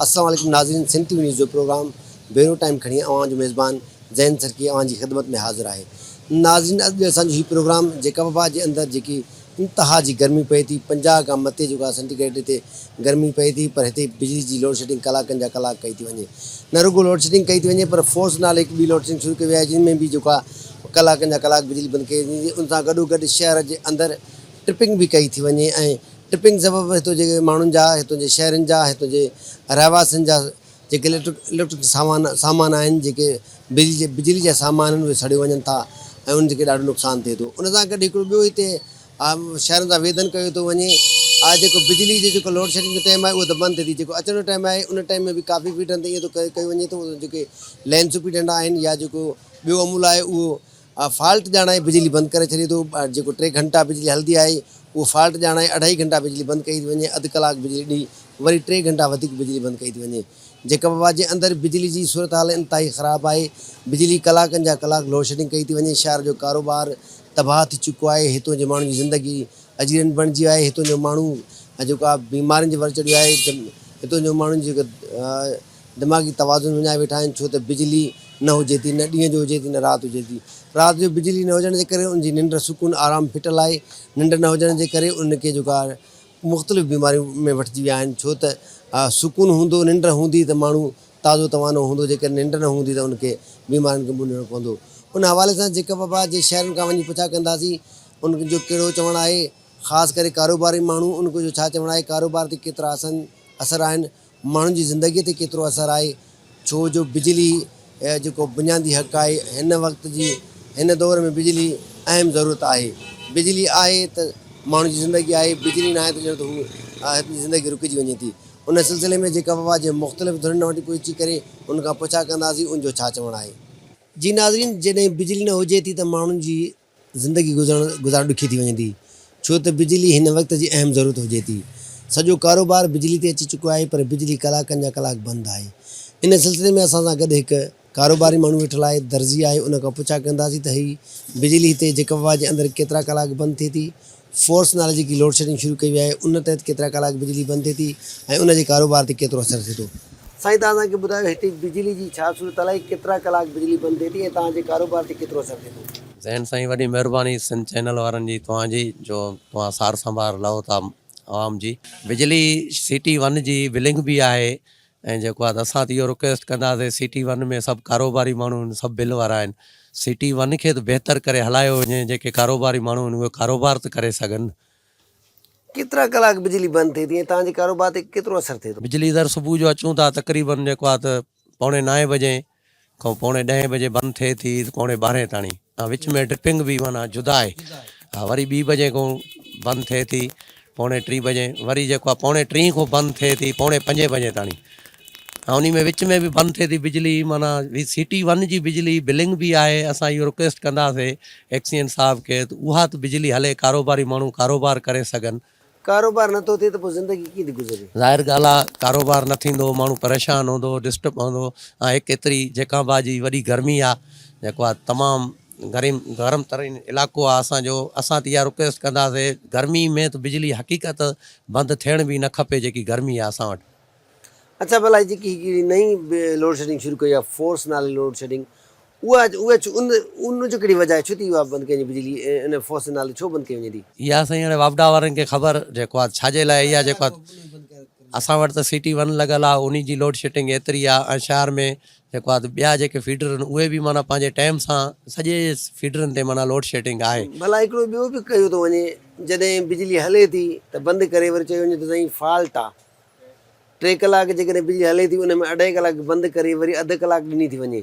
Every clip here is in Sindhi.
السلام عليڪم ناظرين سنڌ ٽي وي نيوز جو پروگرام بيرو ٽائيم کڻي اوهان جو ميزبان زين سرڪي اوهان جي خدمت ۾ حاضر آهي ناظرين اڄ اسان جو هي پروگرام جيڪب آباد جي اندر جيڪي انتها جي گرمي پئي ٿي 50 کان مٿي جيڪو آهي سينٽي گريڊ هتي گرمي پئي ٿي پر هتي بجلي جي لوڊ شيڊنگ ڪلاڪن جا ڪلاڪ ڪئي ٿي وڃي نه رڳو لوڊ شيڊنگ ڪئي ٿي وڃي پر فورس نالي هڪ ٻي لوڊ شيڊنگ شروع ڪئي وئي آهي جنهن ۾ به جيڪو آهي ڪلاڪن جا ڪلاڪ بجلي بند ڪئي وڃي ٿي ان سان گڏو گڏ شهر جي اندر ٽرپنگ به ڪئي ٿي وڃي ۽ ٽرپنگ سبب هتو جي ماڻهن جا هتو جي شهرين جا هتو جي رهواسين جا جيڪي اليڪٽرڪ سامان سامان آهن جيڪي بجلي جي بجلي جا سامان آهن اهي سڙيو وڃن ٿا ۽ انهن کي ڏاڍو نقصان ٿئي ٿو ان سان گڏ هڪڙو ٻيو هتي شهرن سان ويڌن ڪيو ٿو وڃي آهي جيڪو بجلي جو جيڪو لوڊ شيڊنگ جو ٽائيم آهي اهو ته بند ٿئي ٿي جيڪو اچڻ جو ٽائيم آهي ان ٽائيم ۾ به ڪافي فيڊرن تي ائين ٿو ڪيو وڃي ٿو جيڪي لين سپريڊنٽ آهن يا جيڪو ٻيو عملو آهي اهو فالٽ ڄاڻائي بجلي بند ڪري ڇڏي ٿو جيڪو ٽي گهنٽا بجلي هلندي آهي اهو فالٽ ڄاڻائي اڍائي گهنٽا بجلي بند ڪئي ٿي وڃي اڌ ڪلاڪ بجلي ڏئي وري ٽي گهنٽا وڌيڪ بجلي بند ڪئي ٿي وڃي جيڪب آباد جي اندر بجلي جي صورتحال انتهائي خراب آهي بجلي ڪلاڪن جا ڪلاڪ لوڊشيڊنگ ڪئي ٿي وڃي شهر جو ڪاروبار تباهه ٿي چڪو آهي هتون جي ماڻهن جي زندگي اجرين بڻجي وئي آهي هتون جو ماڻهو جيڪو آهي بيمارين جي ور چڙهيو آهي هتون جو ماڻهن جي دماغي توازن وڃائي ويٺا آهن ڇو ته بجلي نه هجي ٿي نه ڏينهن جو هجي ٿي نه رات هجي ٿي رات جو بجلي نه هجڻ جي ڪري ان جي ننڊ سڪون آرام ڦٽل آهي ننڊ نه هجڻ جي ڪري ان کي جيڪو آهي مختلف بيماريون ۾ وٺجي ويا آهن ڇو ته سڪون هوندو ننڊ هوندي ته ماڻهو تازو توانو هوندو جيڪڏهن ننڊ نه هوندي ته ان کي بيمارين کي منهن ڏيڻو پوندو ان حوالي سان جيڪب آباد جي شهرين کان وڃي پڇا ڪنداسين ان جو ڪهڙو چوڻ آهي خاص ڪري ڪاروباري ماڻهو ان جو ڇا چوڻ آهي ڪاروبار تي ڪيترا اثر آهن ماڻهن جي زندگي تي ڪيترو اثر آهي ڇو جو بجلي جيڪو بنيادي حق آهي هن وقت جي هن دور ۾ بجلي اهم ضرورت آهي بجلي آهي ته ماڻهن جي زندگي آهي بجلي ناهي ته ڄڻ ته هو زندگي رڪجي وڃي ٿي ان سلسلي ۾ جيڪب آباد جي مختلف ڌرين وٽ پهچي ڪري ان کان پڇا ڪنداسين ان جو ڇا چوڻ آهي. جي ناظرين جڏهن بجلي نه هجي ٿي ته ماڻهن جي زندگي گذارڻ گذارڻ ڏکي ٿي وڃي ٿي ڇو ته بجلي هن وقت جي اهم ضرورت هجي ٿي. سڄو ڪاروبار بجلي تي اچي چڪو آهي پر بجلي ڪلاڪن جا ڪلاڪ بند آهي. ان سلسلي ۾ اسان سان گڏ هڪ ڪاروباري ماڻهو ويٺل آهي درزي آهي ان کان پڇا ڪنداسين ته هي بجلي هتي جيڪب آباد جي اندر ڪيترا ڪلاڪ بند ٿئي ٿي فورس نالي جيڪي لوڊشيڊنگ شروع ڪئي وئي آهي ان تحت ڪيترا ڪلاڪ بجلي بند ٿئي ٿي ۽ ان جي ڪاروبار تي ڪيترو اثر ٿئي ٿو. سائين توهان اسان کي ٻڌايو هتي بجلي جي ڇا صورتحال آهي ڪيترا ڪلاڪ بجلي بند ٿئي ٿي ۽ توهان جي ڪاروبار تي ڪيترو اثر ٿئي ٿو. زين سائين وڏي مهرباني سنڌ چينل وارن جي توهان جي جو توهان سار سنڀار لهو ٿا عوام جي. بجلي سي ٽي ون جي بلنگ به آهي ۽ جيڪو آهي ته اسان ته اهو رڪويسٽ ڪنداسين سي ٽي ون ۾ سڀ ڪاروباري ماڻهو آهن سڀ بل وارا آهن سي ٽي ون کي ته بهتر ڪري هلايو وڃي جيڪي ڪاروباري ماڻهو آهن اهي ڪاروبار ته ڪري سگهن. ڪيترا ڪلاڪ بجلي بند ٿئي ٿي ۽ توهان جي ڪاروبار تي ڪيترو اثر ٿئي ٿو؟ بجلي در صبح جو اچون ٿا تقريبن جيڪو آهي ته پوڻي نائين بجي کان پوڻي ڏهين بجي بند ٿئي ٿي ته پوڻي ٻارهين تاڻي ها وچ ۾ ڊرپنگ به معنيٰ جدا آهي ها وري ٻي بجي کان بند ٿئي ٿي پوڻي ٽي بجي وري جيڪو آهي پوڻي ٽين کان بند ٿئي ٿي پوڻي پنجين بجي تاڻي ها انهي ۾ وچ ۾ به بند ٿئي ٿي بجلي معنيٰ هي سي ٽي ون جي بجلي بلنگ به آهي اسان اهو رڪويسٽ ڪنداسي ايڪسين صاحب کي ته اها ته بجلي هلي ڪاروباري ماڻهو ڪاروبار ڪري سگهن. ڪاروبار نه ٿو ٿئي ته پوء زندگي ڪيئن ٿي گذري؟ ظاهر ڳالهه آ ڪاروبار نه ٿيندو ماڻهو پريشان هوندو ڊسٽرب هوندو ۽ هڪ ايتري جيڪا با جي وڏي گرمي آ جيڪو آ تمام گرم گرم ترين علائقو آ اسان جو اسان ته اها رڪويسٽ ڪنداسي گرمي ۾ ته بجلي حقيقت بند ٿيڻ به نه کپي جيڪي گرمي آ اسان وٽ. اڇا ڀلا هي جيڪي هڪڙي نئين لوڊشيڊنگ شروع ڪئي آ فورس نالي لوڊشيڊنگ اها اها ڇو ان ان جو ڪهڙي وجه آهي ڇو ٿي اها بند ڪئي وڃي بجلي ان فورس نالي ڇو بند ڪئي وڃي ٿي. اها سائين هاڻي واپڊا وارن کي خبر جيڪو آ ڇا جي لاء اها جيڪو آ اسان وٽ ته سي ٽي ون لڳل آ انهي جي لوڊ شيٽنگ ايتري آ ۽ شهر ۾ جيڪو آ ته ٻيا جيڪي فيڊر آهن اهي به معنيٰ پنهنجي ٽائيم سان سڄي فيڊرن تي معنيٰ لوڊ شيٽنگ آهي. ڀلا هڪڙو ٻيو به ڪيو ٿو وڃي جڏهن بجلي هلي ٿي ته بند ڪري وري چيو وڃي ٿو سائين فالٽ آ ٽي ڪلاڪ جيڪڏهن بجلي هلي ٿي ان ۾ اڍائي ڪلاڪ بند ڪري وري اڌ ڪلاڪ ڏني ٿي وڃي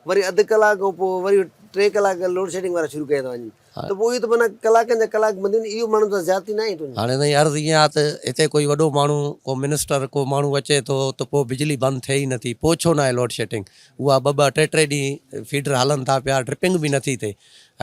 وري اڌ ڪلاڪ کان پوء وري ٽي ڪلاڪ لوڊ شيڊنگ وارا شروع ڪيا ٿا وڃن ته پوء اهو ته معنيٰ ڪلاڪن جا ڪلاڪ بند ٿي وڃن اهو ماڻهن سان زيادتي ناهي تنهنجي. هاڻي سائين عرض ائين آهي ته هتي ڪوئي وڏو ماڻهو ڪو منسٽر ڪو ماڻهو اچي ٿو ته پوء بجلي بند ٿئي ئي نٿي پوء ڇو ناهي لوڊ شيڊنگ اها ٻه ٻه ٽي ٽي ڏينهن فيڊر هلن ٿا پيا ڊرپنگ به نٿي ٿئي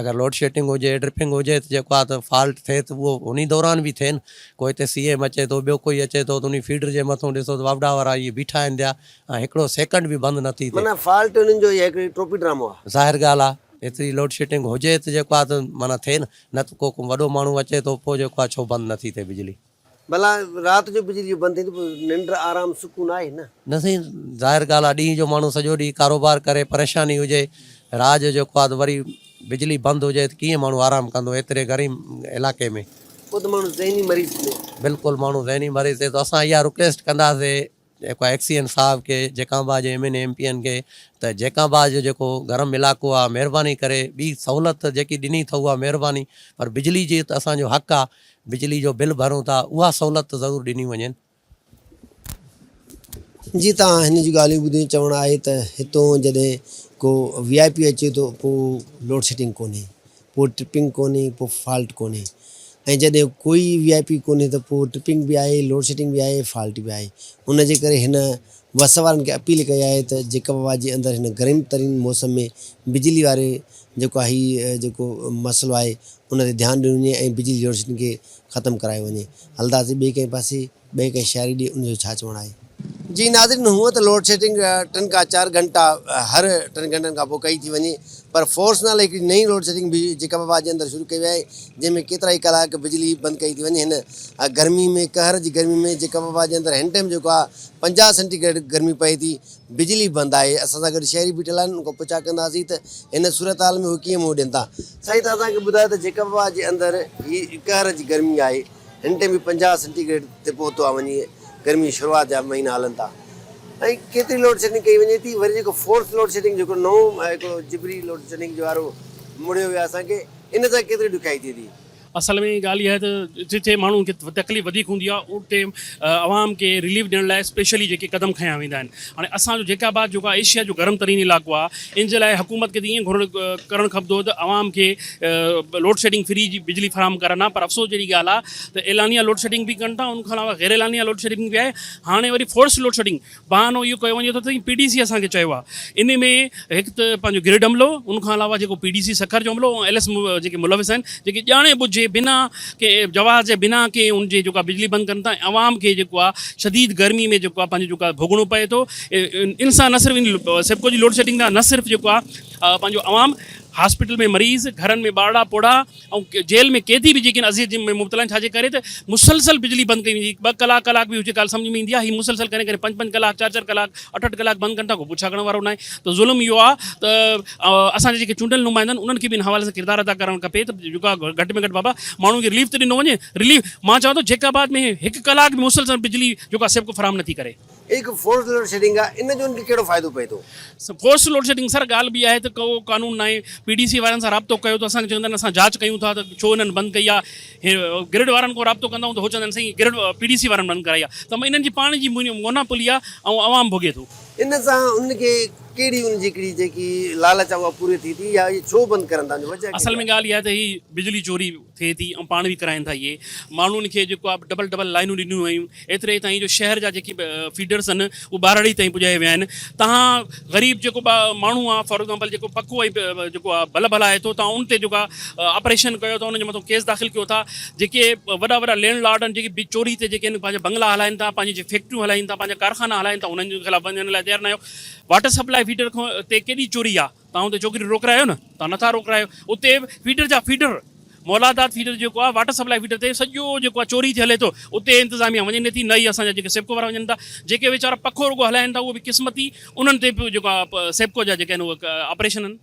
اگر لوڊ شيڊنگ هجي ڊرپنگ هجي ته جيڪو آهي ته فالٽ ٿئي ته اهو انهي دوران به ٿئي نه ڪو هتي سي ايم اچي ٿو ٻيو ڪوئي اچي ٿو ته انهي فيڊر جي مٿون ڏسو ته واپڊا وارا اهي بيٺا آهن ٿيا ۽ هڪڙو سيڪنڊ به بند نٿي ٿئي. معنيٰ فالٽ انهن جو اها هڪڙي ٽوپي ڊرامو آهي. ظاهر ڳالهه آهي ايتري لوڊ شيڊنگ هجي ته جيڪو آهي ته معنيٰ ٿئي نه نه ته ڪو وڏو ماڻهو اچي ٿو پوء جيڪو آهي ڇو بند نٿي ٿئي بجلي. ڀلا رات جو بجلي جو بند ٿيندي پوء ننڊ آرام سڪون آهي نه؟ نه سائين ظاهر ڳالهه آ ڏينهن جو ماڻهو سڄو ڏينهن ڪاروبار ڪري پريشاني هجي رات جو جيڪو آ ته وري بجلي بند هجي ته ڪيئن ماڻهو آرام ڪندو ايتري گرم علائقي ۾. پوء ته ماڻهو ذهني مريض ٿيندو. بلڪل ماڻهو ذهني مريض ٿئي ٿو اسان اها رڪويسٽ ڪنداسي جيڪو آ ايڪسيئن صاحب کي جيڪامبا جي M N M P N کي ته جيڪامبا جو جيڪو گرم علائقو آ مهرباني ڪري ٻي سهولت جيڪي ڏني اٿئو اها مهرباني پر بجلي جي ته اسان جو حق آ بجلي جو بل ڀرون ٿا اها سهولت ته ضرور ڏني وڃين. جي توهان هن جون ڳالهيون ٻڌيون چوڻ آهي ته هتون جڏهن ڪو وي آء پي اچي ٿو پوء لوڊ شيڊنگ ڪونهي پوء ٽرپنگ ڪونهي پوء فالٽ ڪونهي ۽ جڏهن ڪوئي وي آء پي ڪونهي ته پوء ٽرپنگ به آهي لوڊ شيڊنگ به آهي فالٽ به آهي ان جي ڪري هن وس وارن کي اپيل ڪئي آهي ته جيڪب آباد جي اندر هن گرم ترين موسم ۾ بجلي واري جيڪو آهي هي جيڪو مسئلو آهي ان تي ڌيان ڏنو وڃي ۽ بجلي لوڊ شيڊنگ کي ختم ڪرايو وڃي هلنداسين ٻئي ڪنهن پاسي ٻئي ڪنهن شاعري ڏي ان جو ڇا چوڻ آهي. جي ناظرين هونء ته لوڊشيڊنگ ٽن کان چار گهنٽا هر ٽن گهنٽن کان پوء ڪئي ٿي وڃي پر فورس نالي هڪڙي نئين لوڊشيڊنگ به جيڪب آباد جي اندر شروع ڪئي وئي آهي جنهن ۾ ڪيترائي ڪلاڪ بجلي بند ڪئي ٿي وڃي هن گرمي ۾ قهر جي گرمي ۾ جيڪب آباد جي اندر هن ٽائيم جيڪو آهي 50 سينٽي گريڊ گرمي پئي ٿي بجلي بند آهي اسان سان گڏ شهري بيٺل آهن ان کان پڇا ڪنداسين ته هن صورتحال ۾ هو ڪيئن منهن ڏين ٿا. سائين ته اسان کي ٻڌايو ته جيڪب آباد جي اندر هي قهر جي گرمي آهي هن ٽائيم به 50 سينٽي گريڊ تي پهتو آهي وڃي گرمي جي شروعات جا مهينا هلن ٿا ۽ ڪيتري لوڊ شيڊنگ ڪئي وڃي ٿي وري جيڪو فورس لوڊ شيڊنگ جيڪو نئون هڪڙو جبري لوڊ شيڊنگ جو وارو مڙهيو ويو آهي اسان کي ان سان ڪيتري ڏکيائي ٿئي ٿي. اصل ۾ ڳالهه اها آهي ته جتي ماڻهن کي تڪليف وڌيڪ هوندي آهي اتي عوام کي رليف ڏيڻ لاء اسپيشلي جيڪي قدم کنيا ويندا آهن هاڻي اسان جو جيڪب آباد جيڪو آهي ايشيا جو گرم ترين علائقو آهي ان جي لاء حڪومت کي ته ائين گهرڻ ڪرڻ کپندو هو ته عوام کي لوڊ شيڊنگ فري جي بجلي فراهم ڪرن ها پر افسوس جهڙي ڳالهه آهي ته اعلانيه لوڊ شيڊنگ به ڪن ٿا ان کان علاوه غير اعلانيه لوڊ شيڊنگ به آهي هاڻي وري فورس لوڊ شيڊنگ بهانو اهو ڪيو وڃي ٿو ته پي ڊي سي اسان کي چيو آهي ان ۾ هڪ ته پنهنجو گرڊ عملو ان کان علاوه جيڪو پي ڊي سي سکر جو عملو ۽ ايل ايس جيڪي ملوث آهن جيڪي ڄاڻي ٻجهي بنا ڪنهن جواز جي بنا ڪنهن ان جي جيڪا بجلي بند ڪن ٿا ۽ عوام کي جيڪو آهي شديد گرمي ۾ جيڪو آهي پنهنجو جيڪو آهي ڀوڳڻو پئي ٿو ان سان نه صرف سيپڪو جي لوڊ شيڊنگ سان نه صرف جيڪو آهي پنهنجو عوام هاسپيٽل ۾ مريض گهرن ۾ ٻارڙا پوڙها ۽ جيل ۾ قيدي به جيڪي آهن اذيت ۾ مبتلا آهن ڇاجي ڪري ته مسلسل بجلي بند ڪئي وڃي ٻه ڪلاڪ ڪلاڪ به هجي ڳالهه سمجهه ۾ ايندي آهي هي مسلسل ڪڏهن ڪڏهن پنج پنج ڪلاڪ چار چار ڪلاڪ اٺ اٺ ڪلاڪ بند ڪن ٿا ڪو پڇا ڪرڻ وارو ناهي ته ظلم اهو آهي ته اسان جا جيڪي چونڊيل نمائندا آهن انهن کي به ان حوالي سان ڪردار ادا ڪرڻ کپي ته جيڪو آهي گهٽ ۾ گهٽ بابا ماڻهن کي رليف ته ڏنو وڃي رليف مان چوان ٿو جيڪب آباد ۾ هڪ ڪلاڪ به مسلسل بجلي جيڪو آهي سيپڪو فراهم نٿي ڪري. هڪ فورس لوڊ شيڊنگ آهي ان جو ان کي ڪهڙو فائدو پئي ٿو؟ فورس لوڊ شيڊنگ سر ڳالهه به آهي ته ڪو قانون ناهي پي ڊي سي وارن سان رابطو ڪيو ته اسان کي چوندا آهن اسان جاچ ڪيون ٿا ته ڇو انهن بند ڪئي آهي گرڊ وارن کان رابطو ڪندا آهيون ته هو چوندا آهن سائين گرڊ پي ڊي سي وارن بند ڪرائي آهي ته انهن جي پاڻ جي مونوپولي آهي ۽ عوام ڀوڳي ٿو. ان سان انهن کي ڪهڙي ان جي هڪڙي جيڪي لالچ آهي اها پوري ٿئي ٿي يا اهي ڇو بند ڪرن ٿا ان جو وجهه اصل ڪهڙي ۾ آهي؟ ڳالهه اها آهي ته هي بجلي چوري ٿئي ٿي ۽ پاڻ به ڪرائين ٿا اهي ماڻهن کي جيڪو آهي ڊبل ڊبل لائنون ڏنيون ويون ايتري تائين جو شهر جا جيڪي فيڊرس آهن اهي ٻهراڙي تائين پڄايا ويا آهن تهان غريب جيڪو ماڻهو آهي فار ايگزامپل جيڪو پکو ۽ جيڪو آهي بلب هلائي ٿو تهان ان تي جيڪو آهي آپريشن ڪيو ٿا ان جي مٿان ڪيس داخل ڪيو ٿا جيڪي وڏا وڏا لينڊ لارڊ آهن جيڪي چوري تي جيڪي آهن پنهنجا بنگلا هلائين ٿا پنهنجي فيڪٽريون هلائين ٿا پنهنجا ڪارخانا هلائين ٿا انهن جي خلاف وڃڻ لاء تيار نه آهيو واٽر سپلاء فيڊر تي ڪيڏي چوري آهي توهان اتي چوڪري روڪرايو نه، توهان نٿا روڪرايو، اتي فيڊر جا فيڊر مولاداد فيڊر جيڪو آهي واٽر سپلاء فيڊر تي سڄو جيڪو آهي چوري ٿي هلي ٿو، اتي انتظاميا وڃي نٿي نه ئي اسان جا جيڪي سيپڪو وارا وڃن ٿا، جيڪي ويچارا پکو رڳو هلائين ٿا اهو به قسمتي انهن تي به جيڪو آهي سيپڪو جا جيڪي آهن اهي آپريشن آهن.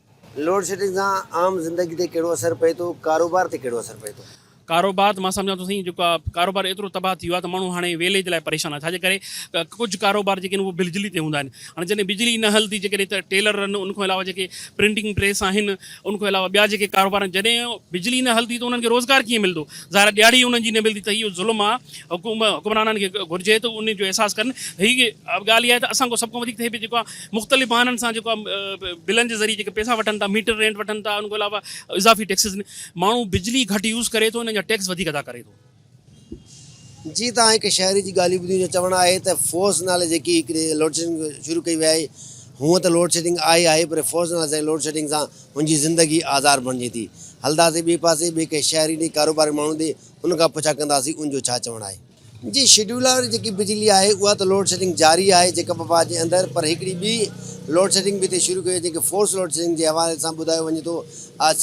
لوڊ شيڊنگ سان عام زندگي تي ڪهڙو اثر پئي ٿو، ڪاروبار تي ڪهڙو اثر پئي ٿو؟ ڪاروبار ته مان سمجهان ٿو سائين جيڪو آ ڪاروبار ايترو تباهه ٿي ويو آ ته ماڻهو هاڻي ويلي جي لاء پريشان آ ڇاجي ڪري ڪجهه ڪاروبار جيڪي آهن اهي بجلي تي هوندا آهن هاڻي جڏهن بجلي نه هلندي جيڪڏهن ته ٽيلر آهن ان کان علاوه جيڪي پرنٽنگ پريس آهن ان کان علاوه ٻيا جيڪي ڪاروبار آهن جڏهن بجلي نه هلندي ته انهن کي روزگار ڪيئن ملندو ظاهر آ ڏيهاڙي انهن جي نه ملندي ته اهو ظلم آ حڪمرانن کي گهرجي ته ان جو احساس ڪن هي ڳالهه اها آهي ته اسان کان سڀ کان وڌيڪ ته هي جيڪو آ مختلف بهانن سان جيڪو آ بلن جي ذريعي جيڪي پئسا وٺن ٿا ميٽر رينٽ وٺن ٿا ان کان علاوه اضافي ٽيڪسز ماڻهو بجلي گهٽ يوز ڪري ٿو ان جا ٽيڪس وڌيڪ ادا ڪري ٿو. جي توهان هڪ شهري جي ڳالهيون ٻڌيون جو چوڻ آهي ته فورس نالي جيڪي هڪڙي لوڊشيڊنگ شروع ڪئي وئي آهي هونء ته لوڊشيڊنگ آهي آهي پر فورس نالي سان لوڊشيڊنگ سان هن جي زندگي آزار بڻجي ٿي هلنداسين ٻئي پاسي ٻئي ڪنهن شهري ڏي ڪاروباري ماڻهو ڏي ان کان پڇا ڪنداسين ان جو ڇا چوڻ آهي. جي شيڊيول واري جيڪي بجلي آهي اها ته لوڊشيڊنگ جاري آهي جيڪب آباد جي اندر پر هڪڙي ٻي لوڊشيڊنگ به هتي شروع ڪئي وئي جنهن کي فورس لوڊشيڊنگ جي حوالي سان ٻڌايو وڃي ٿو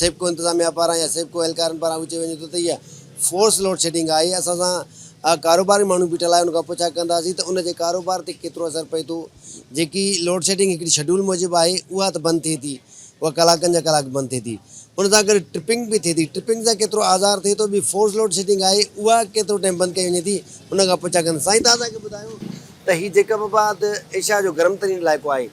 سيپڪو انتظاميا پاران يا سيپڪو اهلڪارن پاران اهو چيو وڃي ٿو ته هيء فورس لوڊشيڊنگ آهي اسان سان ڪاروباري ماڻهو بيٺل آهي ان کان پڇا ڪنداسين ته ان جي ڪاروبار تي ڪيترو اثر پئي ٿو جيڪي لوڊ شيڊنگ هڪڙي شيڊول موجب آهي اها ته بند ٿئي ٿي اها ڪلاڪن جا ڪلاڪ بند ٿئي ٿي ان سان گڏ ٽرپنگ به ٿئي ٿي ٽرپنگ سان ڪيترو آزار ٿئي ٿو ٻي فورس لوڊ شيڊنگ آهي اها ڪيترو ٽائيم بند ڪئي وڃي ٿي ان کان پڇا ڪنداسين سائين توهان اسان کي ٻڌايو ته هي جيڪب آباد ايشيا جو گرم ترين علائقو آهي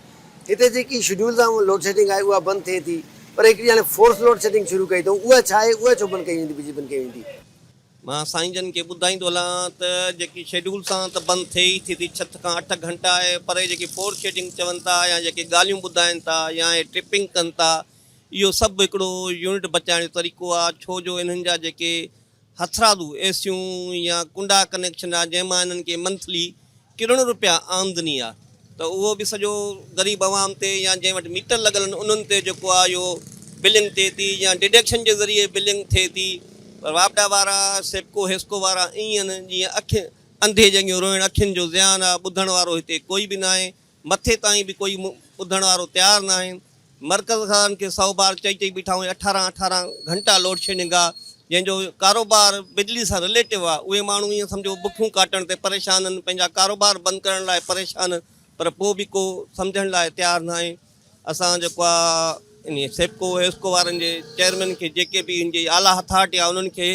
هتي جيڪي شيڊيول سان لوڊ شيڊنگ آهي اها بند ٿئي ٿي پر هڪڙي هاڻي فورس لوڊ شيڊنگ شروع ڪئي اٿئون اها ڇا آهي اها ڇو بند ڪئي ويندي بجلي بند ڪئي ويندي. مان سائين جن کي ٻڌائيندو هلان ته جيڪي شيڊول سان ته بند ٿئي ئي ٿي ٿي ڇهه کان اٺ گهنٽا آهي پر هي جيڪي فورس شيڊنگ چون ٿا يا جيڪي ڳالهيون ٻڌائين ٿا يا هي ٽرپنگ ڪن ٿا اهو سڀ هڪڙو يونٽ بچائڻ جو طريقو آهي ڇو جو انهن جا جيڪي هٿرادو ايسيون يا ڪنڊا ڪنيڪشن آ جنهن مان انهن کي منٿلي ڪروڙين روپيا آمدني آ ته اهو به سڄو غريب عوام تي يا جنهن وٽ ميٽر لڳل آهن انهن تي جيڪو آ اهو بلنگ ٿئي ٿي يا ڊڊڪشن جي ذريعي بلنگ ٿئي ٿي پر واپڊا وارا سيپڪو حيسڪو وارا ائين آهن جيئن اک انڌي جي اڳيون روئڻ اکين جو زيان آ ٻڌڻ وارو هتي ڪوئي به ناهي مٿي تائين به ڪوئي ٻڌڻ وارو تيار ناهي. مرڪز وارن کي سئو بار چئي چئي بيٺا آهيون اٺارهن اٺارهن گهنٽا لوڊ شيڊنگ آ جنهن جو ڪاروبار بجلي سان رليٽو آ اهي ماڻهو ائين سمجهو بکيون ڪاٽڻ تي پريشان آهن پنهنجا ڪاروبار بند ڪرڻ لاء پريشان آهن پر پوء به ڪو سمجهڻ لاء تيار ناهي اسان جيڪو آ انهي سيپڪو حيسڪو وارن جي چيئرمين کي جيڪي به ان جي اعليٰ اٿارٽي آ انهن کي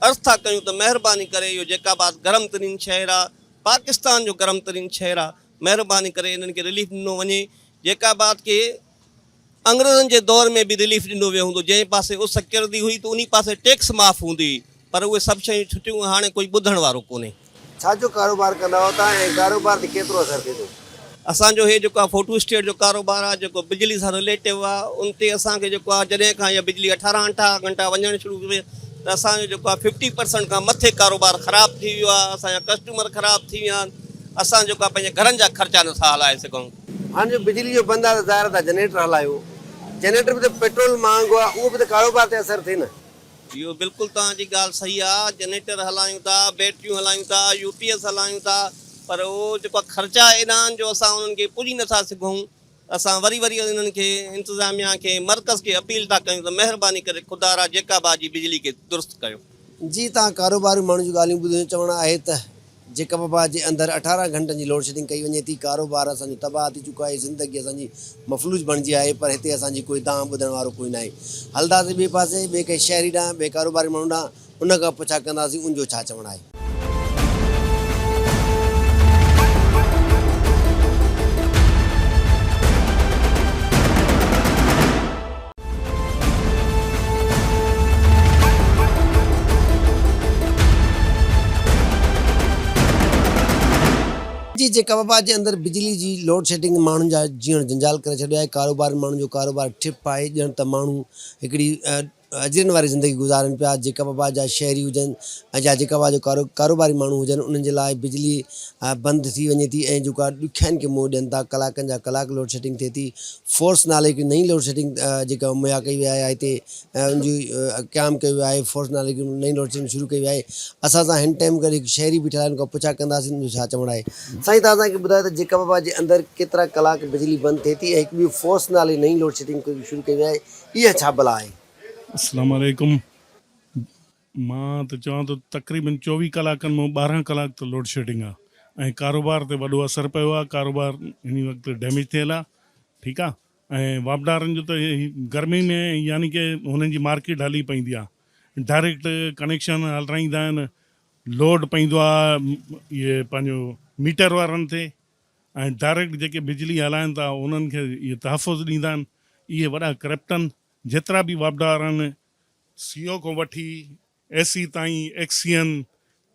عرض ٿا ڪيون ته مهرباني ڪري اهو جيڪب آباد گرم ترين شهر آ پاڪستان جو گرم ترين شهر آ مهرباني ڪري انهن کي رليف ڏنو وڃي. جيڪب آباد کي انگريزن جي دور ۾ به رليف ڏنو ويو هوندو، جنهن پاسي اس ڪرندي هئي ته انهي پاسي ٽيڪس معاف هوندي هئي، پر اهي سڀ شيون ڇٽيون ۽ هاڻي ڪوئي ٻڌڻ وارو ڪونهي. ڇا جو ڪاروبار ڪندا آهيو توهان ۽ ڪاروبار تي ڪيترو اثر ٿئي ٿو؟ اسان جو هي جيڪو آهي فوٽو اسٽيٽ جو ڪاروبار آهي جيڪو بجلي سان رليٽو آهي ان تي اسان کي جيڪو آهي جڏهن کان اها بجلي اٺارهن اٺارهن گهنٽا وڃڻ شروع ٿي ته اسان جو جيڪو آهي ففٽي پرسنٽ کان مٿي ڪاروبار خراب ٿي ويو آهي اسان جا ڪسٽمر خراب ٿي ويا آهن اسان جيڪو آهي پنهنجي گهرن جا خرچا نٿا هلائي سگهون. هاڻ جو بجلي جو بند آهي ته ظاهر آهي توهان جنريٽر هلايو جنريٽر به ته پيٽرول مهانگو آهي اهو به ته ڪاروبار تي اثر ٿئي نه. اهو بلڪل توهان جي ڳالهه صحيح آ جنريٽر هلايون ٿا بيٽريون هلايون ٿا يو پي ايس هلايون ٿا پر اهو جيڪو آ خرچا ايڏا آهن جو اسان انهن کي پڄي نٿا سگهون اسان وري وري انهن کي انتظاميا کي مرڪز کي اپيل ٿا ڪيون ته مهرباني ڪري خدارا جيڪا با جي بجلي کي درست ڪيو. جي توهان ڪاروباري ماڻهن جون ڳالهيون ٻڌيون چوڻ آهي ته جيڪب آباد جي اندر 18 گهنٽن جي لوڊشيڊنگ ڪئي وڃي ٿي، ڪاروبار اسان جو تباهه ٿي چڪو آهي، زندگي اسان جي مفلوج بڻجي آهي پر هتي اسان جي ڪوئي دانهن ٻڌڻ وارو ڪوئي ناهي. هلنداسين ٻئي پاسي ٻئي ڪنهن شهري ڏانهن، ٻئي ڪاروباري ماڻهو ڏانهن، ان کان پڇا ڪنداسين ان جو ڇا چوڻ آهي. جي جيڪب آباد جي اندر بجلي جي لوڊ شيڊنگ ماڻهن جا جيئڻ جنجال ڪري ڇڏيو آهي ڪاروبارين ماڻهن جو ڪاروبار ٺپ آهي ڄڻ ته ماڻهو هڪڙي اجرين واري زندگي گذارين پيا جيڪب آباد جا شهري هجن يا جيڪب آباد جو ڪاروباري ماڻهو هجن انهن جي لاء بجلي بند ٿي وڃي ٿي ۽ جيڪا ڏکيائين کي منهن ڏين ٿا ڪلاڪن جا ڪلاڪ لوڊ شيڊنگ ٿئي ٿي فورس نالي هڪڙي نئين لوڊ شيڊنگ جيڪا مهيا ڪئي وئي آهي هتي ان جي قيام ڪيو ويو آهي فورس نالي هڪڙي نئين لوڊ شيڊنگ شروع ڪئي وئي آهي اسان سان هن ٽائيم گڏ هڪ شهري بيٺل آهي ان کان پڇا ڪنداسين ان جو ڇا چوڻ آهي سائين توهان اسان کي ٻڌايو ته جيڪب آباد جي اندر ڪيترا ڪلاڪ بجلي بند ٿئي ٿي ۽ هڪ ٻي فورس نالي نئين لوڊ شيڊنگ شروع ڪئي وئي آهي اها ڇا بلا آهي. السلام عليڪم مان ته چوان ٿو تقريبن 24 ڪلاڪن مان 12 ڪلاڪ ته لوڊ شيڊنگ آ ۽ ڪاروبار تي وڏو اثر پيو آ ڪاروبار هن وقت ڊيميج ٿيل آ ٺيڪ آ ۽ واپڊارن جو ته گرمي ۾ يعني ڪي هنن جي مارڪيٽ هلي پئيندي آ ڊائريڪٽ ڪنيڪشن هلرائيندا آهن لوڊ پئيندو آ اهي پنهنجو ميٽر وارن تي ۽ ڊائريڪٽ جيڪي بجلي هلائن ٿا انهن کي اهي تحفظ ڏيندا آهن اهي وڏا ڪرپٽ آهن جيترا به واپڊار آهن سي او کان وٺي ايس اي تائين، ايڪسيئن،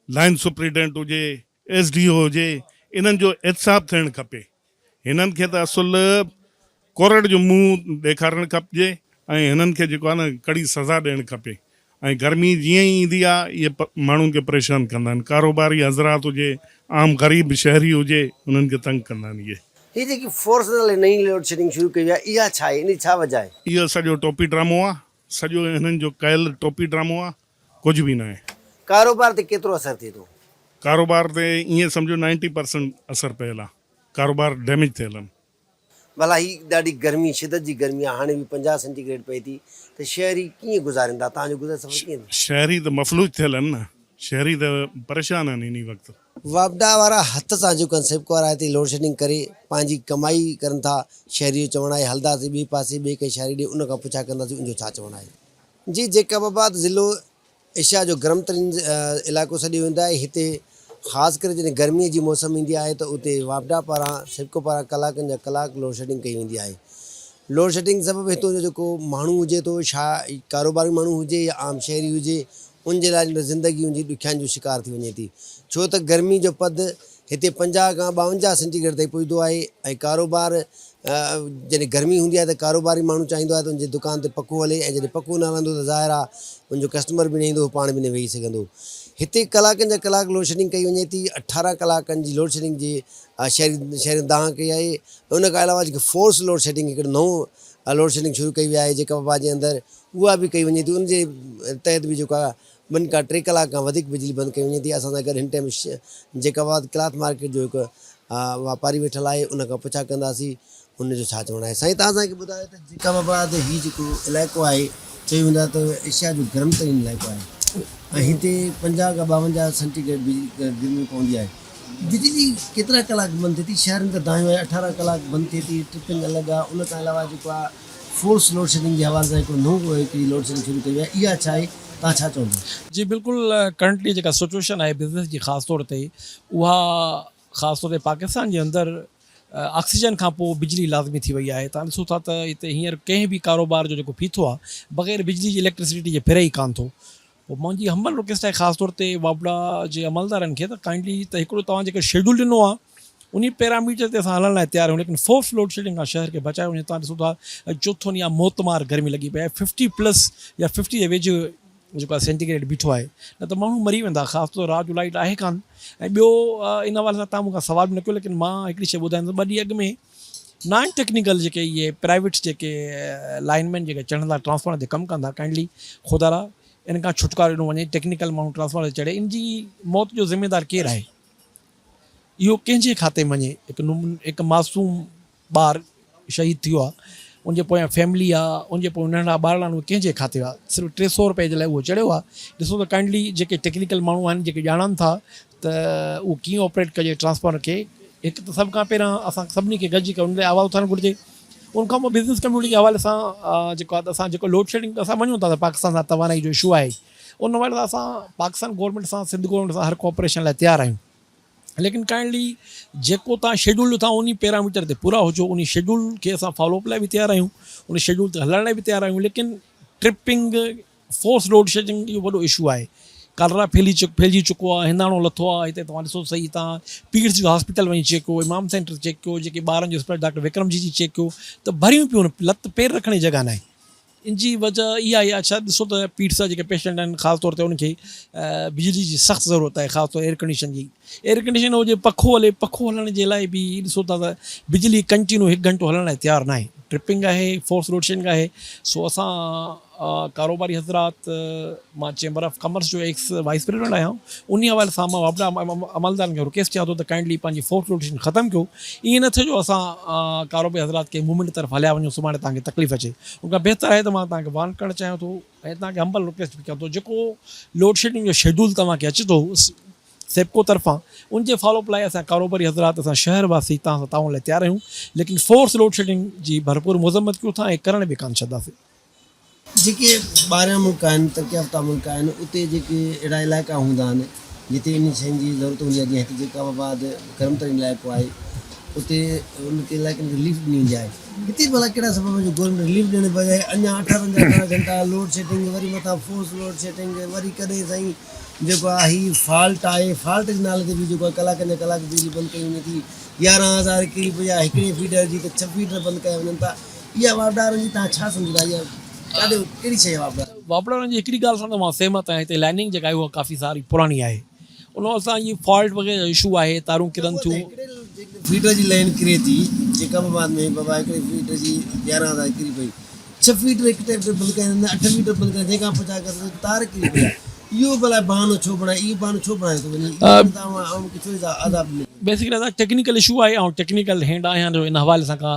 لائين سپرنٽينڊنٽ هجي، ايس ڊي او هجي، انهن جو احتساب ٿيڻ کپي. هنن کي ته اصل ڪورٽ جو منهن ڏيکارڻ کپجي ۽ هنن کي جيڪو آهي نه ڪڙي سزا ڏيڻ کپي ۽ گرمي جيئن ئي ايندي آهي اهي ماڻهن کي پريشان ڪندا آهن، ڪاروباري حضرات هجي، عام غريب شهري هجي انهن کي تنگ ڪندا آهن اهي. هي جيڪي فورس نالي نئين لوڊ شيڊنگ شروع ڪئي وئي آهي اها ڇا آهي ان جي ڇا وجهه آهي؟ اهو سڄو ٽوپي ڊرامو آهي. سڄو هنن جو ڪيل ٽوپي ڊرامو آ ڪجهه به ناهي. ڪاروبار تي ڪيترو اثر ٿئي ٿو؟ ڪاروبار تي ائين سمجهو نائنٽي پرسنٽ اثر پيل آ ڪاروبار ڊيميج ٿيل آهن. ڀلا هي ڏاڍي گرمي شدت جي گرمي آ هاڻي به 50 سينٽي گريڊ پئي ٿي ته شهري ڪيئن گذاريندا توهان جو گذر سفر ڪيئن ٿيندو؟ شهري ته مفلوج ٿيل آهن نه. شهري ته پريشان آهن انهي وقت. واپڊا وارا هٿ سان جيڪو آهن سيپڪو وارا هتي لوڊشيڊنگ ڪري پنهنجي ڪمائي ڪرن ٿا شهري جو چوڻ آهي هلنداسين ٻئي پاسي ٻئي ڪنهن شهري ڏي ان کان پڇا ڪنداسين ان جو ڇا چوڻ آهي. جي جيڪب آباد ضلعو ايشيا جو گرم ترين علائقو سڏيو ويندو آهي هتي خاص ڪري جڏهن گرمي جي موسم ايندي آهي ته اتي واپڊا پاران سيپڪو پاران ڪلاڪن جا ڪلاڪ لوڊشيڊنگ ڪئي ويندي آهي لوڊشيڊنگ سبب هتو جو جيڪو ماڻهو هجي ٿو شا ڪاروباري ماڻهو هجي يا عام شهري هجي ان جي لاء زندگي ان جي ڏکيائين جو شڪار ٿي وڃي ٿي ڇو ته گرمي جو پد هتي 50 کان 52 سينٽي گريڊ تائين پڄندو آهي ۽ ڪاروبار جڏهن گرمي هوندي آهي ته ڪاروباري ماڻهو چاهيندو آهي ته ان جي دڪان تي پکو هلي ۽ جڏهن پکو نه هلندو ته ظاهر آهي ان جو ڪسٽمر به نه ايندو هو پاڻ به نه ويهي سگهندو. هتي ڪلاڪن جا ڪلاڪ لوڊشيڊنگ ڪئي وڃي ٿي 18 ڪلاڪن جي لوڊشيڊنگ جي شهري شهرين دانهن ڪئي آهي ان کان علاوه جيڪي فورس لوڊشيڊنگ هڪڙو نئون لوڊشيڊنگ شروع ڪئي وئي آهي جيڪب آباد جي اندر اها به ڪئي وڃي ٿي ان جي تحت به جيڪو آهي ٻن کان ٽي ڪلاڪ کان وڌيڪ بجلي بند ڪئي وڃي ٿي اسان سان گڏ هن ٽائيم جيڪب آباد ڪلاٿ مارڪيٽ جو هڪ واپاري ويٺل آهي ان کان پڇا ڪنداسين ان جو ڇا چوڻ آهي سائين توهان اسان کي ٻڌايو ته جيڪب آباد هي جيڪو علائقو آهي چيو ويندو آهي ته ايشيا جو گرم ترين علائقو آهي ۽ هتي 50 کان 52 سينٽي گريڊ بجلي گرمي پوندي آهي بجلي ڪيترا ڪلاڪ بند ٿئي ٿي شهرن ته دانهيو آهي 18 ڪلاڪ بند ٿئي ٿي ٽرپنگ الڳ آهي ان کان علاوه جيڪو آهي فورس لوڊشيڊنگ جي حوالي سان هڪڙو نئون هڪڙي لوڊشيڊنگ شروع ڪئي وئي آهي اها ڇا آهي توهان ڇا چوندو؟ جي بلڪل ڪرنٽلي جيڪا سچوئيشن آهي بزنس جي خاص طور تي اها خاص طور تي پاڪستان جي اندر آڪسيجن کان پوء بجلي لازمي ٿي وئي آهي توهان ڏسو ٿا ته هتي هينئر ڪنهن به ڪاروبار جو جيڪو ڦيٿو آهي بغير بجلي جي اليڪٽرسٽي جي ڦري ئي ڪانه ٿو پوء منهنجي همبل رڪويسٽ آهي خاص طور تي واپڊا جي عملدارن کي ته ڪائنڊلي ته هڪڙو توهان جيڪو شيڊول ڏنو آهي انهي پيراميٽر تي اسان هلڻ لاء تيار آهيون ليڪن فورس لوڊ شيڊنگ کان شهر کي بچايو وڃي توهان ڏسو ٿا چوٿون ڏينهن آهي موتمار گرمي لڳي پئي آهي ففٽي پلس يا ففٽي جي ويجهو جيڪو آهي سينٽي گريڊ بيٺو آهي نه ته ماڻهو مري ويندا خاص طور رات جو لائيٽ آهي ڪانه ۽ ٻيو ان حوالي سان توهان مون کان سوال به نه ڪيو ليڪن مان هڪڙي شيء ٻڌائيندس ٻه ڏينهن اڳ ۾ نان ٽيڪنيڪل جيڪي اهي پرائيويٽ جيڪي لائين مين جيڪي چڙهندا ٽرانسفارمر تي ڪم ڪندا ڪائنڊلي خدا را ان کان ڇوٽڪارو ڏنو وڃي ٽيڪنيڪل ماڻهو ٽرانسفارمر تي چڙهي ان جي موت جو ذميدار ڪير آهي اهو ڪنهن جي کاتي ۾ وڃي هڪ هڪ معصوم ٻار شهيد ٿيو آهي ان جي پويان فيملي آهي ان جي پويان ننڍڙا ٻارڙا آهن اهي ڪنهن جي کاتي آهي صرف 300 روپئي جي لاء اهو چڙهيو آهي ڏسو ته ڪائنڊلي جيڪي ٽيڪنيڪل ماڻهو آهن جيڪي ڄاڻن ٿا ته اهو ڪيئن آپريٽ ڪجي ٽرانسفارمر کي هڪ ته سڀ کان پهريان اسان سڀني کي گڏجي ڪري ان لاء آواز اٿارڻ گهرجي ان کان پوء بزنس ڪميونٽي جي حوالي سان جيڪو آهي اسان جيڪو لوڊ شيڊنگ اسان مڃون ٿا ته پاڪستان سان توانائي جو اشو آهي ان حوالي سان اسان پاڪستان گورنمينٽ سان سنڌ گورنمينٽ سان هر ڪوآپريشن لاء تيار آهيون ليڪن ڪائنڊلي جيڪو تان شيڊول ڏيو ٿا انهي پيراميٽر تي پورا هجو انهي شيڊول کي اسان فالو اپ لاء به تيار آهيون ان شيڊول تي هلڻ لاء به تيار آهيون ليڪن ٽرپنگ فورس لوڊ شيڊنگ اهو وڏو اشو آهي ڪالرا ڦهلي ڦهلجي چڪو آهي هنداڻو لٿو آهي هتي توهان ڏسو صحيح تان پيرس جو هاسپيٽل وڃي چيڪ ڪيو امام سينٽر چيڪ ڪيو جيڪي ٻارن جو اسپتال ڊاڪٽر وڪرم جي جي چيڪ ڪيو ته ڀريون پيون لت پير رکڻ جي جڳهه ناهي ان جي وجه اها آهي اڇا ڏسو ته پيڊس جا جيڪي پيشنٽ آهن خاص طور تي انهن کي بجلي جي سخت ضرورت آهي خاص طور ايئر ڪنڊيشن جي ايئر ڪنڊيشن هجي پکو هلي پکو هلڻ جي لاء به ڏسو ٿا ته بجلي ڪنٽينيو هڪ گهنٽو هلڻ لاء تيار ناهي ٽرپنگ آهي فورس لوڊ شيڊنگ آهي سو اسان ڪاروباري حضرات مان چيمبر آف ڪامرس جو ايڪس وائيس پريزيڊنٽ آهيان انهي حوالي سان مان واپڊا عملدارن کي رڪويسٽ ڪيان ٿو ته ڪائنڊلي پنهنجي فورس لوڊ شيڊنگ ختم ڪيو ائين نه ٿئي جو اسان ڪاروباري حضرات ڪنهن موومينٽ طرف هليا وڃون سڀاڻي توهان کي تڪليف اچي ان کان بهتر آهي ته مان توهان کي وارن ڪرڻ چاهيان ٿو ۽ توهان کي همبل رڪويسٽ به ڪيان ٿو جيڪو لوڊ شيڊنگ جو شيڊول توهان کي اچي ٿو سيپڪو طرفان ان جي فالو اپ لاء اسان ڪاروباري حضرات اسان شهر واسي توهان سان تعاون لاء تيار آهيون ليڪن فورس لوڊ شيڊنگ جي ڀرپور مذمت ڪيون ٿا ۽ ڪرڻ به ڪانه ڇڏنداسين. جيڪي ٻاهريان ملڪ آهن، ترقي يافته ملڪ آهن، اتي جيڪي اهڙا علائقا هوندا آهن، جتي انهن شين جي ضرورت هوندي آهي، جيئن هتي جيڪب آباد گرم ترين علائقو آهي، اتي انهن علائقن کي رليف ڏني ويندي آهي. هتي ڀلا ڪهڙا سبب آهن جو گورنمينٽ رليف ڏيڻ بجاء اڃا اٺارهن جا اٺارهن گهنٽا لوڊ شيڊنگ، وري مٿان فورس لوڊ شيڊنگ، وري ڪڏهن سائين جيڪو آهي هي فالٽ آهي، فالٽ جي نالي تي به جيڪو آهي ڪلاڪن جا ڪلاڪ بجلي بند ڪئي وڃي ٿي، 11,000 ڪري پئي آهي هڪڙي فيڊر جي ته ڇهه فيڊر بند ڪيا وڃن ٿا. اها واپڊارن جي توهان ڇا سمجهو ٿا اها ڪاڏي ڪهڙي شيء آهي واپڊار؟ واپڊارن جي هڪڙي ڳالهه سان ته مان سهمت آهيان هتي لائننگ جيڪا آهي اها ڪافي ساري پراڻي آهي ان حوالي سان هي فالٽ وغيره جو اشو آهي تارون ڪرن ٿيون. فيڊر جي لائين ڪري ٿي جيڪب آباد ۾ بابا هڪڙي فيڊر جي 11,000 ڪري پئي ڇهه فيڊر هڪ ٽائيم تي بند ڪيا وڃن اٺ فيڊر بند ڪيا جنهن کان پڇا ڪر ته تار ڪري پئي آهي. اهو ڀلا بهانو ڇو بڻائي اهو بهانو ڇو بڻايو ٿو وڃي اهو ته اوهان عوام کي ڇو عذاب ڏنو. بيسڪلي ادا ٽيڪنيڪل اشو آهي آئون ٽيڪنيڪل هينڊ آهيان جو ان حوالي سان ڪا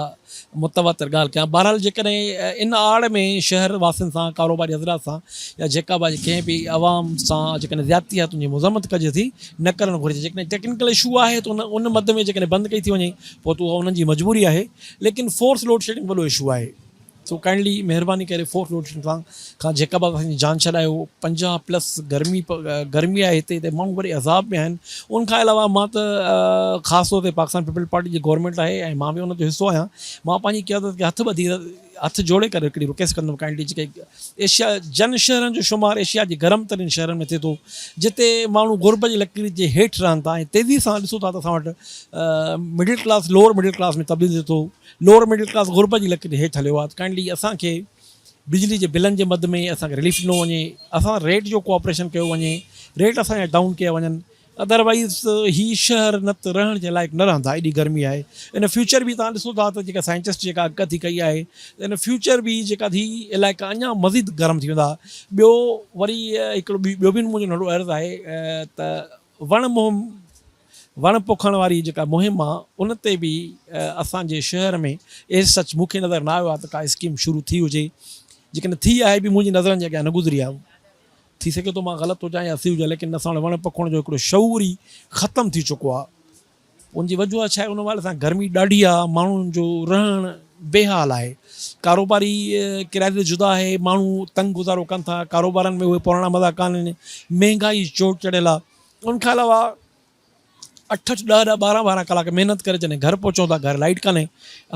متواتر ڳالهه ڪيان بهرحال جيڪڏهن ان آڙ ۾ شهر واسين سان ڪاروباري حضرات سان يا جيڪا به ڪنهن به عوام سان جيڪڏهن زيادتي آهي ته ان جي مذمت ڪجي ٿي نه ڪرڻ گهرجي جيڪڏهن ٽيڪنيڪل اشو آهي ته ان ان مد ۾ جيڪڏهن بند ڪئي ٿي وڃي پوء ته اها انهن جي مجبوري آهي ليڪن فورس لوڊ شيڊنگ وڏو اشو آهي سو ڪائنڊلي مهرباني ڪري فورس لوڊ شيڊنگ سان کان جيڪب آباد اسان جي جان ڇڏايو 50 پلس گرمي گرمي آهي هتي هتي ماڻهو وڏي عذاب ۾ آهن ان کان علاوه مان ته خاص طور تي پاڪستان پيپلز پارٽي جي گورنمينٽ آهي ۽ مان به ان جو حصو آهيان مان پنهنجي قيادت کي هٿ ٻڌي هٿ جوڙي ڪري هڪڙي رڪويسٽ ڪندم ڪائنڊلي جيڪي ايشيا جن شهرن جو شمار ايشيا جي گرم ترين شهرن ۾ ٿئي ٿو جتي ماڻهو غربت جي لڪير جي هيٺ رهن ٿا ۽ تيزي سان ڏسو ٿا ته اسان وٽ middle class lower middle class ۾ تبديل ٿئي ٿو لوئر مڊل ڪلاس غربت جي لڪير هيٺ هليو آهي ته ڪائنڊلي اسان کي بجلي جي بلن جي مد ۾ اسان کي رليف ڏنو وڃي اسان ريٽ جو ڪوآپريشن ڪيو وڃي ريٽ اسان جا ڊائون ڪيا وڃن ادروائيز هي شهر نه ته رهڻ جي لائق نه رهندا ايڏي گرمي آهي ان فيوچر به تان ڏسو ٿا ته جيڪا سائنٽسٽ جيڪا اڳڪٿي ڪئي آهي ته ان فيوچر به جيڪا ٿي علائقا اڃا مزيد گرم ٿي ويندا ٻيو وري هڪڙو ٻيو به منهنجو ننڍڙو عرض آهي ته وڻ مهم وڻ پوکڻ واري جيڪا مهم آ ان تي به اسان جي شهر ۾ ايز سچ مون کي نظر نه آيو آ ته ڪا اسڪيم شروع ٿي هجي جيڪڏهن ٿي آهي به منهنجي نظرن جي اڳيان نه گذري آ ٿي سگهي ٿو مان غلط هجان يا صحيح هجان ليڪن اسان وٽ وڻ پوکڻ جو هڪڙو شعور ئي ختم ٿي چڪو آ ان جي وجوهات ڇا آهي ان حوالي سان گرمي ڏاڍي آ ماڻهن جو رهڻ بي حال آهي ڪاروباري ڪرائسس جدا آهي ماڻهو تنگ گذارو ڪن ٿا ڪاروبارن ۾ اهي پراڻا مزا ڪانهن مهنگائي چوٽ چڙهيل آ ان کان علاوه اٺ اٺ ڏهه ڏهه ٻارهن ٻارهن ڪلاڪ محنت ڪري جڏهن گهر پهچون ٿا گهر لائيٽ ڪانهي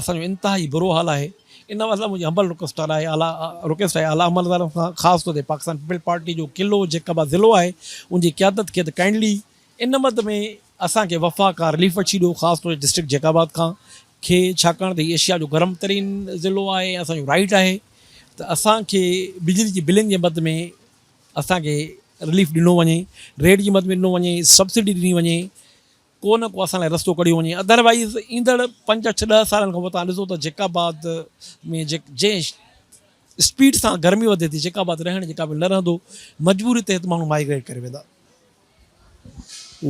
اسان جو انتهائي برو حال آهي ان حوالي سان منهنجي همبل رڪويسٽ آهي اعليٰ رڪويسٽ آهي اعليٰ عملدارن کان خاص طور تي پاڪستان پيپلز پارٽي جو قلعو جيڪب آباد ضلعو آهي ان جي قيادت کي ته ڪائنڊلي ان مد ۾ اسان کي وفاق کان رليف وٺي ڏيو خاص طور تي ڊسٽرڪٽ جيڪب آباد کان کي ڇاڪاڻ ته هي ايشيا جو گرم ترين ضلعو آهي اسان جو رائيٽ آهي ته اسان کي بجلي جي بلن جي مد ۾ اسان کي رليف ڏنو وڃي، ريٽ جي مد ۾ ڏنو وڃي، سبسڊي ڏني وڃي، ڪو نه ڪو اسان لاء رستو ڪڍيو وڃي، ادروائيز ايندڙ پنج اٺ ڏهه سالن کان پوء توهان ڏسو ته جيڪب آباد ۾ جنهن اسپيڊ سان گرمي وڌي ٿي جيڪب آباد رهڻ جي قابل نه رهندو، مجبوري تحت ماڻهو مائگريٽ ڪري ويندا.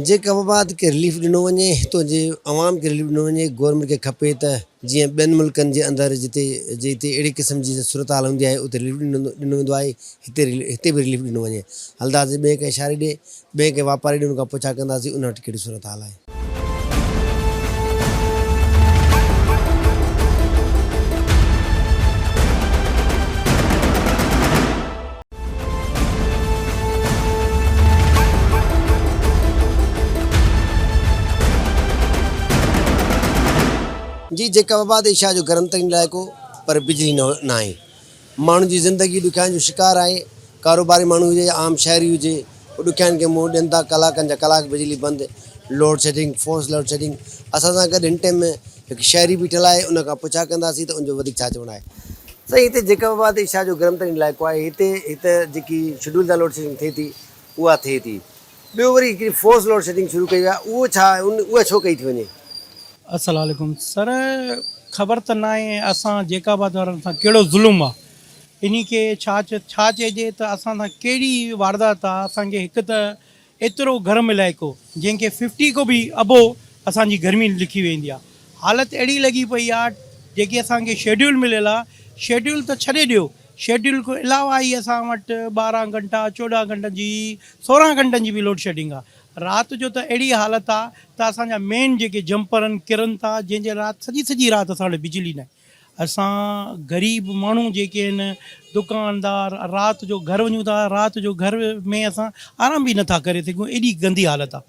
جيڪب آباد کي رليف ڏنو وڃي هتو جي عوام کي رليف ڏنو وڃي گورنمينٽ کي کپي ته جيئن ٻين ملڪن جي اندر جتي جتي اهڙي قسم جي صورتحال هوندي آهي اتي رليف ڏنو ويندو آهي هتي هتي به رليف ڏنو وڃي هلنداسين ٻئي ڪنهن شهري ڏي ٻئي ڪنهن واپاري ڏي ان کان پڇا ڪنداسين ان وٽ ڪهڙي صورتحال آهي. جي جيڪب آباد ايشيا جو گرم ترين علائقو پر بجلي نه ناهي ماڻهن جي زندگي ڏکيائين جو شڪار آهي ڪاروباري ماڻهو هجي يا عام شهري هجي هو ڏکيائين کي منهن ڏين ٿا ڪلاڪن جا ڪلاڪ بجلي بند load shedding force load shedding اسان سان گڏ هن ٽيم ۾ هڪ شهري بيٺل آهي ان کان پڇا ڪنداسين ته ان جو وڌيڪ ڇا چوڻ آهي. سائين هتي جيڪب آباد ايشيا جو گرم ترين علائقو آهي هتي هت جيڪي شيڊول تان لوڊ شيڊنگ ٿئي ٿي اها ٿئي ٿي ٻيو وري هڪڙي فورس لوڊ شيڊنگ شروع ڪئي وئي آهي اهو ڇا اها ڇو ڪئي ٿي وڃي؟ السلام عليڪم سر خبر ته ناهي اسان جيڪب آباد وارن سان ڪهڙو ظلم آ انهي کي ڇا ڇا چئجي ته اسان سان ڪهڙي واردات آ اسان کي هڪ ته ايترو گرم علائقو جنهن کي ففٽي کان به ابو اسان جي گرمي لکي ويندي آ حالت اهڙي لڳي پئي آ جيڪي اسان کي شيڊيول مليل آ شيڊيول ته ڇڏي ڏيو شيڊيول کان علاوه ئي اسان وٽ 12 گهنٽا 14 گهنٽن جي 16 گهنٽن جي به لوڊ شيڊنگ آ رات جو ته اهڙي حالت آ ته اسان جا مين جيڪي جمپر آهن ڪرن ٿا جنهن جي رات سڄي سڄي رات اسان وٽ بجلي ناهي اسان غريب ماڻهو جيڪي آهن دڪاندار رات جو گهر وڃون ٿا رات جو گهر ۾ اسان آرام به نٿا ڪري سگهون ايڏي گندي حالت آ.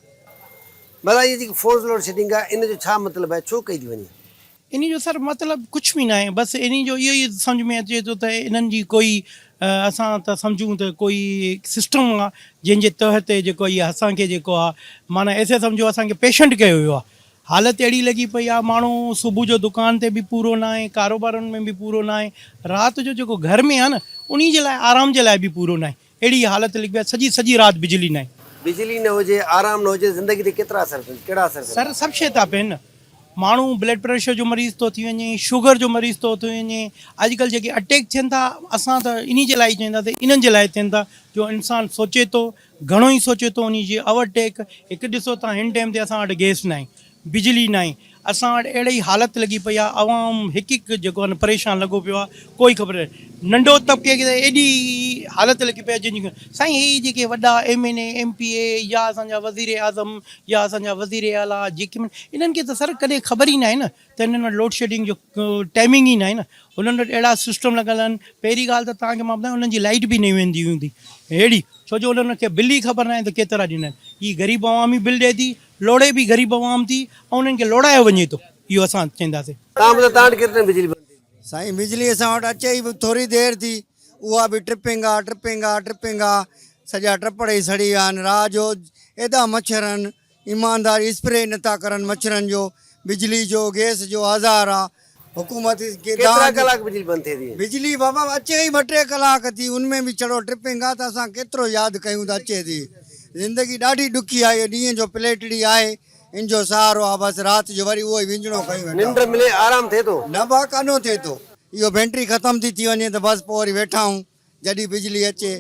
ڀلا هي جيڪي فورس لوڊ شيڊنگ آ ان جو ڇا مطلب آهي ڇو ڪئي ٿي وڃي؟ انهي جو سر مطلب ڪجهه به ناهي بس انهي جو اهو ئي سمجهه ۾ اچي ٿو ته انهن جي ڪوئي اسان ته سمجهون ته ڪوئي سسٽم آ جنهن جي تحت جيڪو هي اسان کي جيڪو آ معنيٰ ايسي سمجهو اسان کي پيشنٽ ڪيو ويو آ حالت اهڙي لڳي پئي آ ماڻهو صبح جو دڪان تي به پورو ناهي ڪاروبارن ۾ به پورو ناهي رات جو جيڪو گهر ۾ آ نه انهي جي لاء آرام جي لاء به پورو ناهي اهڙي حالت لڳي پئي آ سڄي سڄي رات بجلي ناهي. بجلي نه هجي آرام نه هجي زندگي تي ڪيترا اثر پين ڪهڙا اثر پين سر ٿا؟ سڀ شيء ٿا پين نه. ماڻهو بلڊ پريشر جو مريض ٿو ٿي وڃي، شگر جو مريض ٿو ٿي وڃي، اڄڪلهه جيڪي اٽيڪ ٿين ٿا اسان ته انهي جي لاء ئي چونداسين انهن جي لاء ٿين ٿا جو انسان سوچي ٿو گهڻو ئي سوچي ٿو انهي جي اوور ٽيڪ هڪ ڏسو تان هن ٽائيم تي اسان وٽ گيس ناهي بجلي ناهي اسان وٽ اهڙي حالت لڳي پئي آهي عوام هڪ هڪ جيڪو آهي نه پريشان لڳو پيو آهي ڪوئي خبر ناهي ننڍو طبقي کي ته ايڏي حالت لڳي پئي آهي جنهن جي سائين هي جيڪي وڏا M N A M P A يا اسان جا وزير اعظم يا اسان جا وزير اعليٰ جيڪي به انهن کي ته سر ڪڏهن خبر ئي ناهي نه ته انهن وٽ لوڊ شيڊنگ جو ٽائمنگ ئي ناهي نه انهن وٽ اهڙا سسٽم لڳل آهن پهرين ڳالهه ته توهان کي مان ٻڌايان انهن جي لائيٽ به نه ويندي هوندي اهڙي ڇو جو انهن کي بل ئي خبر ناهي ته ڪيترا ڏنا آهن هي غريب عوام ئي بل ڏئي ٿي لوڙي به غريب عوام ٿي ۽ انهن کي لوڙايو وڃي ٿو اهو اسان چونداسين. توهان ٻڌايو توهان وٽ ڪيتري بجلي بند ٿي؟ سائين بجلي اسان وٽ اچي ئي ٿوري دير ٿي اها به ٽرپنگ آ ٽرپنگ آ ٽرپنگ آ سڄا ٽپڙ ئي سڙي ويا آهن رات جو ايڏا مڇر آهن ايمانداري اسپري نٿا ڪرن مڇرن جو بجلي جو گيس جو آزار آ حڪومت کي ڪيترا ڪلاڪ بجلي بند ٿئي ٿي؟ بجلي بابا اچي ئي ٻه ٽي ڪلاڪ ٿي ان ۾ به ڇڙو ٽرپنگ آ ته اسان ڪيترو ياد ڪيون ته اچي ٿي زندگي ڏاڍي ڏکي آ اهو ڏينهن جو پليٽڙي آهي ان جو سهارو آ بس رات جو وري اهو ئي وهنجڻو کنيون ويٺا ننڊ ملي آرام ٿئي ٿو؟ نه با ڪانو ٿئي ٿو اهو بينٽري ختم ٿي ٿي وڃي ته بس پوء وري ويٺا آهون جڏهن بجلي اچي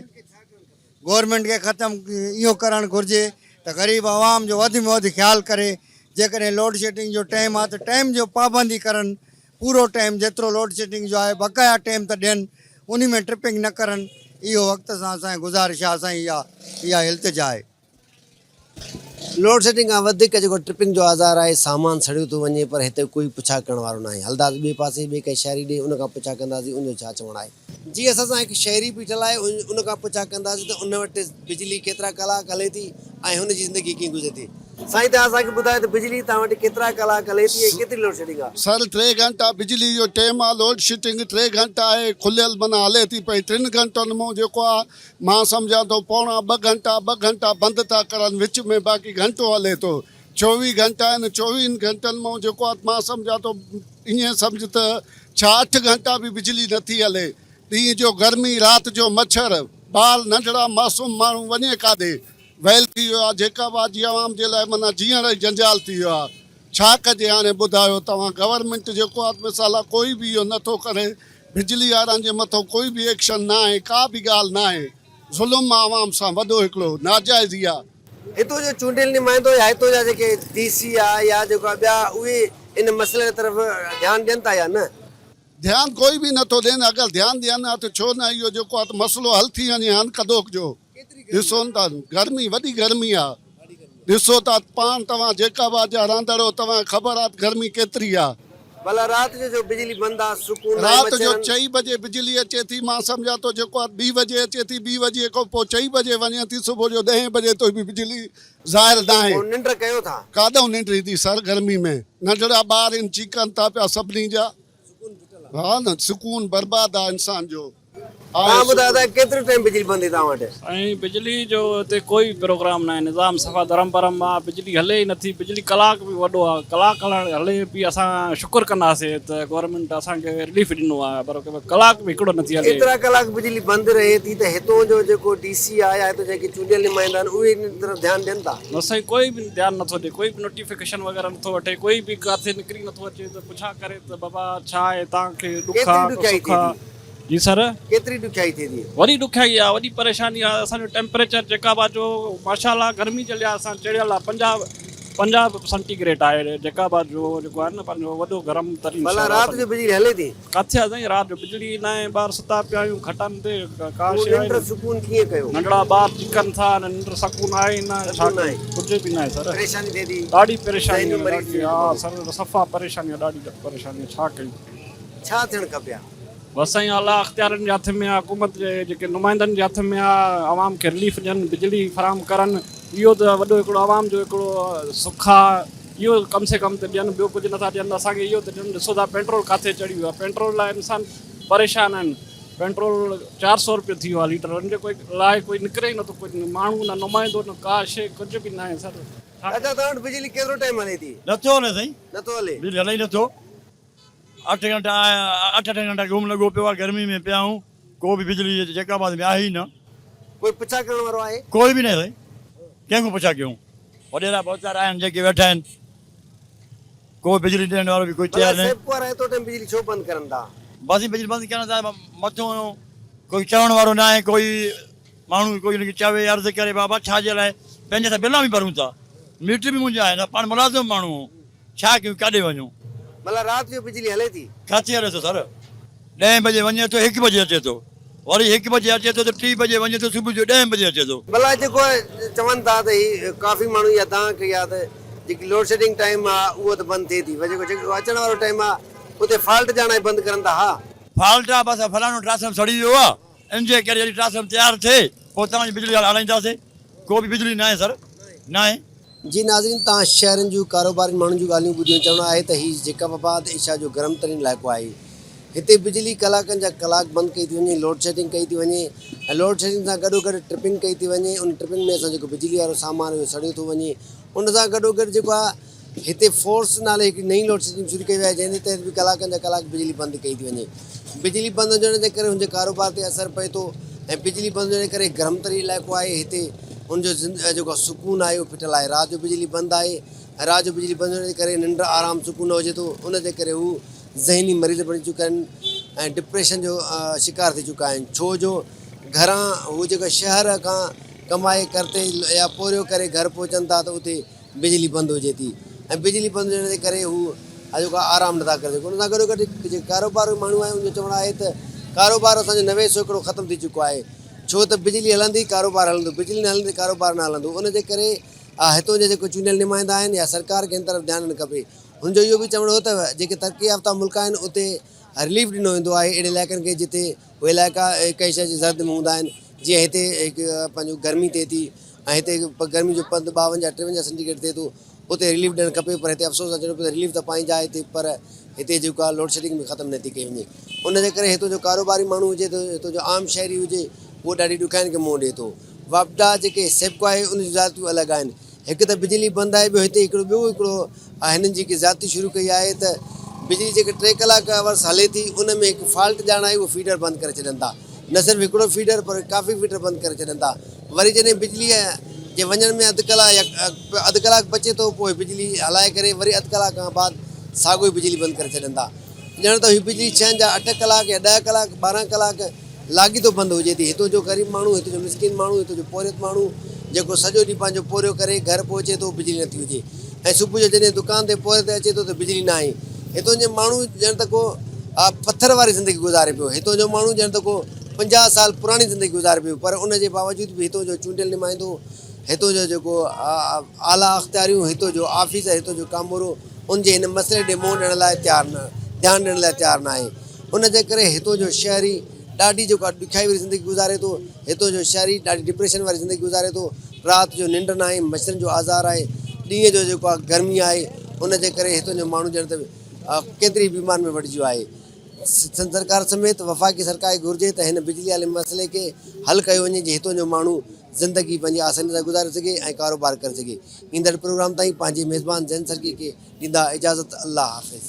گورنمينٽ کي ختم اهو ڪرڻ گهرجي ته غريب عوام جو وڌ ۾ وڌ خيال ڪري جيڪڏهن لوڊ شيڊنگ جو ٽائيم آهي ته ٽائيم جو پابندي ڪرن پورو ٽائيم جيترو لوڊ شيڊنگ جو آهي بقايا ٽائيم ته ڏين انهي ۾ ٽرپنگ نه ڪرن اهو وقت سان اسان جي گذارش آهي اسان جي اها اها التجا آهي. لوڊ شيڊنگ کان وڌيڪ جيڪو ٽرپنگ جو آزار آهي، سامان سڙيو ٿو وڃي پر هتي ڪوئي پڇا ڪرڻ وارو ناهي. هلنداسين ٻئي پاسي ٻئي ڪنهن شهري ڏي ان کان پڇا ڪنداسين ان جو ڇا چوڻ آهي. جي اسان سان هڪ شهري بيٺل آهي ان کان پڇا ڪنداسين ته ان وٽ بجلي ڪيترا ڪلاڪ هلي ٿي ۽ هن جي زندگي ڪيئن گذري ٿي. سائين توهان اسان کي ٻڌايو ته بجلي توهان وٽ ڪيترا ڪلاڪ هلي ٿي ۽ ڪيتري لوڊ شيڊنگ آهي. سر ٽي گهنٽا بجلي جو ٽيم آ لوڊ شيڊنگ ٽي گهنٽا آهي کليل معنيٰ هلي ٿي پئي ٽن گهنٽن مون جيڪو آ مان سمجهان ٿو پوڻا ٻه گهنٽا ٻه گهنٽا بند ٿا ڪرن وچ ۾ باقي گهنٽو هلي ٿو 24 گهنٽا آهن چوويهن گهنٽن مان جيڪو آهي مان سمجهان ٿو ائين سمجهه ته ڇا اٺ گهنٽا به بجلي نٿي هلي ڏينهن جو گرمي رات جو مڇر ٻار ننڍڙا معصوم ماڻهو وڃي ڪاڏي ويل ٿي ويو آهي جيڪب آباد جي عوام جي لاء معنيٰ جيئڻ ئي جنجال ٿي ويو آهي ڇا ڪجي هاڻي ٻڌايو توهان گورنمينٽ جيڪو آهي مثال آهي ڪوئي به اهو نٿو ڪري بجلي وارن جي مٿو ڪوئي به ايڪشن ناهي ڪا به ڳالهه ناهي ظلم آ عوام سان وڏو هڪڙو ناجائزي آ. هتو جو چونڊيل نمائندو يا هتو جا جيڪي ڊي سي آ يا جيڪو آ ٻيا اهي ان مسئلي جي طرف ڌيان ڏين ٿا يا نه؟ ڌيان ڪوئي به نٿو ڏين اگر ڌيان ڏين ها ته ڇو نه اهو جيڪو آ ته مسئلو حل ٿي وڃي هان ڪدوڪ جو. ڏسو نه ٿا گرمي وڏي گرمي آ ڏسو ٿا پاڻ توهان جيڪب آباد جا رهندڙ هو توهان کي خبر آ ته گرمي ڪيتري آ. ڀلا رات جو جو بجلي بند آ سڪون ناهي رات جو مڇرن. چئي بجي بجلي اچي ٿي مان سمجهان ٿو جيڪو آ ٻي بجي اچي ٿي ٻي بجي کان پوء چئي بجي وڃي ٿي صبح جو ڏهين بجي تائين به بجلي ظاهر ناهي. پوء ننڊ ڪيو ٿا. ڪاڏئون ننڊ ايندي سر گرمي ۾ ننڍڙا ٻار ان چيڪن ٿا پيا سڀني جا ها نه سڪون برباد آ انسان جو. توهان ٻڌايو ته ڪيترو ٽائيم بجلي بند ٿي توهان وٽ؟ سائين بجلي جو هتي ڪوئي پروگرام ناهي نظام صفا درهم برهم آ بجلي هلي ئي نٿي بجلي ڪلاڪ به وڏو آ ڪلاڪ هلڻ هلي به اسان شڪر ڪنداسي ته گورنمينٽ اسان کي رليف ڏنو آ پر ڪلاڪ به هڪڙو نٿي هلي. ايترا ڪلاڪ بجلي بند رهي ٿي ته هتون جو جيڪو ڊي سي آ يا هتون جيڪي چونڊيل نمائندا آهن اهي ان طرف ڌيان ڏين ٿا؟ نه سائين ڪوئي به ڌيان نٿو ڏي ڪوئي به نوٽيفڪيشن وغيره نٿو وٺي ڪوئي به ڪاٿي نڪري نٿو اچي ته پڇا ڪري ته بابا ڇا آهي توهان کي ڏک آ ڪيتري ڏکيائي سک ٿئي آ. ٿي؟ جي سر. ڪيتري ڏکيائي ٿئي ٿي؟ وڏي ڏکيائي آ وڏي پريشاني آ اسان جو ٽيمپريچر جيڪب آ جو ماشاء الله گرمي جي لحاظ سان چڙهيل آ 50 50 سنٽي گريڊ آهي جيڪب آ جو جيڪو آهي نه پنهنجو وڏو گرم ترين ڀلا شهر آ رات جو بجلي هلي ٿي؟ ڪاٿي آ سائين رات جو بجلي ئي ناهي ٻار ستا پيا آهيون کٽن تي ڪا پوء شي آهي ننڊ نه سڪون ڪيئن ڪيو؟ ننڍڙا ٻار چيڪن ٿا نه ننڊ سڪون آهي ئي نه ڇا سڪون ناهي. ڪجهه به ناهي سر پريشاني ٿئي ٿي؟ ڏاڍي پريشاني ذهني آ مريض ڏاڍي ٿي ها وڃي ٿو. سر صفا پريشاني آ ڏاڍي پريشاني آ ڇا ڪيون. ڇا ٿيڻ کپي ها؟ بس سائين اعليٰ اختيارين جي هٿ ۾ آ حڪومت جي جيڪي نمائندن جي هٿ ۾ آ عوام کي رليف ڏين بجلي فراهم ڪرن اهو ته وڏو هڪڙو عوام جو هڪڙو سک آ اهو ڪم سي ڪم ته ڏين ٻيو ڪجهه نٿا ڏين اسان کي اهو ته ڏين ڏسو ٿا پيٽرول ڪاٿي چڙهي ويو آ پيٽرول لاء انسان پريشان آهن پيٽرول 400 روپيو ٿي ويو آ ليٽر ان جي ڪوئي لاء ڪوئي نڪري ئي نٿو ڪجهه ماڻهو نه نمائندو نه ڪا شي ڪجهه به ناهي سر. اچا توهان وٽ بجلي ڪيترو ٽائيم هلي ٿي؟ نٿو هلي سائين. نٿو هلي. بجلي هلي ئي نٿو. اٺ گهنٽا اٺ اٺ گهنٽا گم لڳو پيو آهي گرمي ۾ پيا آهيون ڪو به بجلي جيڪب آباد ۾ آهي ئي نه. ڪوئي پڇا ڪرڻ وارو آهي؟ ڪوئي به نه سائين ڪنهن کان پڇا ڪيون وڏيرا ڀوتار آهن جيڪي ويٺا آهن ڪو بجلي ڏيڻ وارو به ڪوئي تيار ڀلا ناهي. سيپڪو وارا ايترو ٽائيم بجلي ڇو بند ڪرن ٿا؟ بس ائين بجلي بند ڪرڻ ٿا مٿو ڪوئي چوڻ وارو ناهي ڪوئي ماڻهو ڪوئي ان کي چوي عرض ڪري بابا ڇا جي لاء پنهنجا ته بلا به ڀرون ٿا ميٽر به منهنجا آهن پاڻ ملازم ماڻهو آهيون ڇا ڪيون ڪاڏي وڃون. ڀلا رات جو بجلي هلي ٿي؟ ڪاٿي هلي ٿو سر ڏهين بجي وڃي ٿو هڪ بجي اچي ٿو وري هڪ بجي اچي ٿو ته ٽي بجي وڃي ٿو صبح جو ڏهين بجي اچي ٿو. ڀلا جيڪو چون ٿا ته هي ڪافي ماڻهو اها دانهن ڪئي آهي ته جيڪي لوڊشيڊنگ ٽائيم آهي اهو ته بند ٿئي ٿي پر جيڪو جيڪو اچڻ وارو ٽائيم آهي اتي فالٽ ڄاڻائي بند ڪرن ٿا ها. فالٽ آهي بس فلاڻو ٽرانسفارم سڙي ويو آهي ان جي ڪري جڏهن ٽرانسفارم تيار ٿئي پوء توهان جي بجلي هلائينداسين ڪو به بجلي ناهي سر ناهي. جي ناظرين توهان شهرين جون ڪاروباري ماڻهن جون ڳالهيون ٻڌيون چوڻو آهي ته هي جيڪب آباد ايشيا جو گرم ترين علائقو آهي هتي بجلي ڪلاڪن جا ڪلاڪ بند ڪئي ٿي وڃي لوڊشيڊنگ ڪئي ٿي وڃي ۽ لوڊشيڊنگ سان گڏو گڏ ٽرپنگ ڪئي ٿي وڃي ان ٽرپنگ ۾ اسان جيڪو بجلي وارو سامان اهو سڙيو ٿو وڃي ان سان گڏو گڏ جيڪو آهي هتي فورس نالي هڪ نئين لوڊشيڊنگ شروع ڪئي وئي آهي جنهن جي تحت به ڪلاڪن جا ڪلاڪ بجلي بند ڪئي ٿي وڃي بجلي بند هجڻ جي ڪري هن جي ڪاروبار تي اثر پئي ٿو ۽ بجلي بند هجڻ جي ڪري گرم ترين علائقو آهي هتي ان جو جيڪو سڪون آهي اهو ڦٽل آهي رات جو بجلي بند آهي ۽ رات جو بجلي بند هجڻ جي ڪري ننڊ آرام سڪون نه هجي ٿو ان جي ڪري هو ذهني مريض بڻجي چڪا آهن ۽ ڊپريشن جو شڪار ٿي چڪا آهن ڇو جو گهران هو جيڪو شهر کان ڪمائي ڪرتي يا پورهيو ڪري گهر پهچن ٿا ته اتي بجلي بند هجي ٿي ۽ بجلي بند هجڻ جي ڪري هو جيڪو آرام نٿا ڪري سگهن ان سان گڏو گڏ جيڪي ڪاروبار ماڻهو آهن ان جو چوڻ آهي ته ڪاروبار اسان جو 90% ختم ٿي چڪو آهي ڇو ته بجلي هلندي ڪاروبار هلندو بجلي نه هلندي ڪاروبار نه هلندو ان جي ڪري هتون جا جيڪو چونڊيل نمائندا آهن يا سرڪار کي هن طرف ڌيان ڏيڻ کپي هن جو اهو به چوڻ هو ته جيڪي ترقي يافته ملڪ آهن اتي رليف ڏنو ويندو آهي اهڙي علائقن کي جتي اهي علائقا ڪنهن شيء جي زرد ۾ هوندا آهن جيئن هتي هڪ پنهنجو گرمي ٿئي ٿي ۽ هتي گرمي جو پنڌ 52 53 سينٽي گريڊ ٿئي ٿو اتي رليف ڏيڻ کپي پر هتي افسوس سان چوڻو پيو ته رليف ته پنهنجي جاء تي پر هتي جيڪو آهي لوڊشيڊنگ به ختم نه ٿي ڪئي وڃي ان جي ڪري هتو جو ڪاروباري ماڻهو هجي ته هتو جو عام شهري هجي اهو ڏاڍي ڏکيائين کي منهن ڏئي ٿو واپڊا جيڪي سيپڪو آهي ان جون زيادتيون الڳ آهن هڪ ته بجلي بند آهي ٻيو هتي هڪڙو ٻيو هڪڙو هنن جيڪي زيادتي شروع ڪئي آهي ته بجلي جيڪي ٽي ڪلاڪ آورس هلي ٿي ان ۾ هڪ فالٽ ڄاڻائي اهو فيڊر بند ڪري ڇڏن ٿا نه صرف هڪڙو فيڊر پر ڪافي فيڊر بند ڪري ڇڏن ٿا وري جڏهن بجلي جي وڃڻ ۾ اڌ ڪلاڪ يا اڌ ڪلاڪ بچي ٿو پوء بجلي هلائي ڪري وري اڌ ڪلاڪ کان بعد ساڳيو ئي بجلي بند ڪري ڇڏن ٿا ڄڻ ته هي بجلي ڇهن جا اٺ ڪلاڪ يا ڏهه ڪلاڪ 12 ڪلاڪ لاڳيتو بند هجي ٿي. هتو جو غريب ماڻهو، هتو جو مسڪين ماڻهو، هتو جو پورهيت ماڻهو جيڪو سڄو ڏينهن پنهنجو پورهيو ڪري گهر پهچي ٿو بجلي نٿي هجي ۽ صبح جو جڏهن دڪان تي پورهيي تي اچي ٿو ته بجلي ناهي. هتو جو ماڻهو ڄڻ ته ڪو پٿر واري زندگي گذاري پيو. هتو جو ماڻهو ڄڻ ته ڪو 50 سال پراڻي زندگي گذاري پيو پر ان جي باوجود به هتو جو چونڊيل نمائندو، هتو جو جيڪو اعليٰ اختياريون، هتو جو آفيسر، هتو جو ڪامورو ان جي هن مسئلي ڏي منهن ڏيڻ لاء تيار نه ڌيان ڏيڻ لاء تيار ناهي. ان جي ڪري هتو جو شهري ڏاڍي جيڪو آهي ڏکيائي واري زندگي گذاري ٿو هتو جو شهري ڏاڍي ڊپريشن واري زندگي گذاري ٿو رات جو ننڊ ناهي مڇرن جو آزار آهي ڏينهن جو جيڪو آهي گرمي آهي ان جي ڪري هتو جو ماڻهو ڄڻ ته ڪيتري بيمار ۾ وٺجي ويو آهي سنڌ سرڪار سميت وفاقي سرڪار کي گهرجي ته هن بجلي واري مسئلي کي حل ڪيو وڃي جي هتو جو ماڻهو زندگي پنهنجي آساني سان گذاري سگهي ۽ ڪاروبار ڪري سگهي ايندڙ پروگرام تائين پنهنجي ميزبان زين سرڪي کي ڏيندا اجازت الله حافظ.